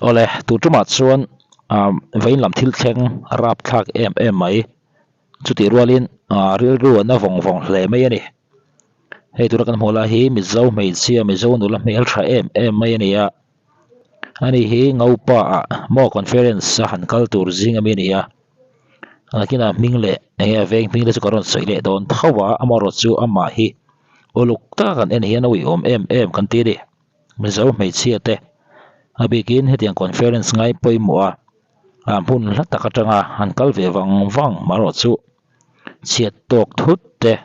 Awle, tu tumah chuan vawiin lam thil thleng rapthlak em em mai. Chutih rualin rilru an na vawng vawng hle mai a ni. Hei tuna kan hmuh lai hi Mizo hmeichhia Mizo nula hmeltha em em mai a ni a. Ani hi Ngopa ah maw conference a han kal tur zing ami a ni a. Nakinah hming leh eng nge a veng hming te chu ka rawn sawi leh dawn tho a, amaherawhchu chu amah hi uluk taka kan en hian a uiawm em em kan ti a ni. Mizo hmeichhia te a bikin hetiang conference ngai pawimawh a ah hmun hla tak atanga han kal ve vang vang marawh chu chhiat tawk thut te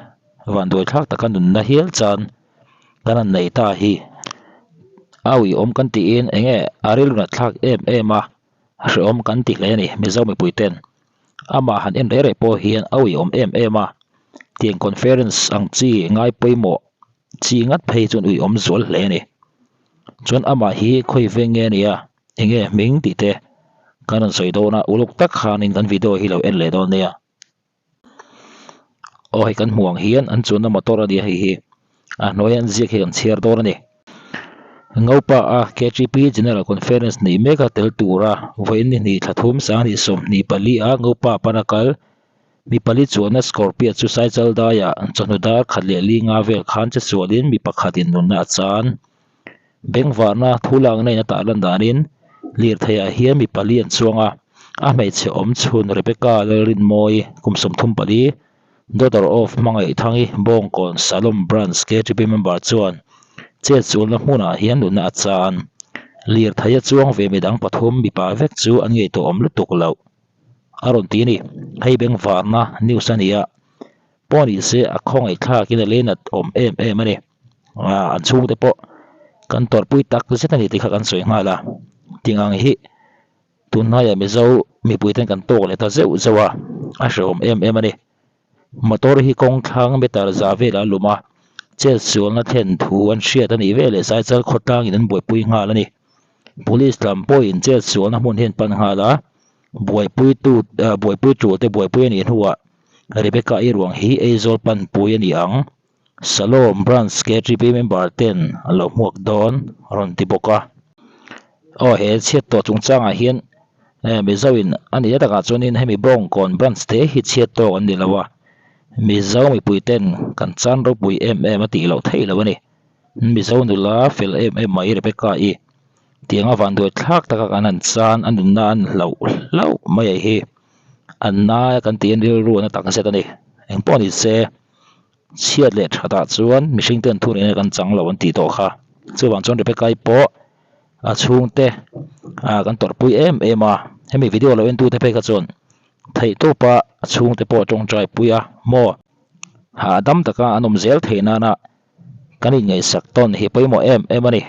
vanduai thlak taka nunna hial chan kan han nei ta hi a uiawm kan tiin enge a rilru nat thlak em em a hrehawm kan ti hle a ni Mizo mipui ten amah han en reh reh pawh hian a uiawm em em a tiang conference ang chi ngai pawimawh chi ngat phei chuan uiawm zual hle a ni chuan amah hi khawi veng nge a nia enge hming tih te kan rawn sawi dawn a uluk tak khanin kan video hi lo en leh dawn nia aw hei kan hmuh ang hian an chuanna motor a nia hei hi a hnuaia an ziak hi kan chhiar dawn a ni Ngopa a K_T_P General Conference neih mek a tel tura vawiin ni hnih thla thum sanghnih 24 a Ngopa pana kal mi pali chuanna Scorpio chu Saichal daiah chawhnu dar khat leh li nga vel khan che sualin mi pakhatin nunna a chan. Bengvarna thu lakna in a tah lan danin lirtheiah hian mi pali an chuang a, a hmeichhe awm chhun Rebecca Lalrinmawi kum 34, daughter of Hmangaih-Thangi Bawngkawn Salom Branch KTP member chuan chet chulna hmunah hian nunna a chan. Lirthei a chuang ve midang pathum mipa vek chu an ngaihtuah awm lutuk loh a rawn ti a ni. Hei bengvarna news a ni a, pawh ni se a khawngaihthlakin a leinat awm em em a ni. An chhungte pawh kan tawrhpui tak zet a ni tih kha kan sawi nghal a, ting ang hi tunhnaiah Mizo mipui ten kan tawk leh ta zeuh zeuh a, a hrehawm em em a ni. Motor hi kawng thlang meter za velah a lum a, chet sualna thlen thu an hriat a nih veleh Saichal khawtlangin an buaipui nghal a ni. Police lam pawhin chet sualna hmun hi an pan nghal a, buaipuitu buaipui tul te buaipui a nih hnuah Rebecca i ruang hi Aizawl panpui a ni ang. Salom Branch KTP member ten an lo hmuak dawn a rawn ti bawk a. Aw he chhiat tawh chungchangah hian Mizo in a nih takah chuanin hemi Bawngkawn Branch te hi chhiat tawk an ni lo a, Mizo mipui ten kan chan ropui em em a tih loh theih loh a ni. Mizo nula fel em em mai Rebecca-i tianga vanduai thlak taka kan han chan a nunna an hlauh hlauh mai a hi an nai a kan tih rilru a na tak zet a ni. Engpawh ni se. Chhiat leh thatah chuan mihring ten thu reng kan chang lo an tih tawh kha. Chuvang chuan Rebecca-i pawh a chhungte ah kan tawrhpui em em a, hemi video lo entute phei kha chuan theihtawpa a chhungte pawh tawngtai pui a maw hahdam taka an awm zel theih nana kan inngaihsak tawn hi pawimawh em em a ni.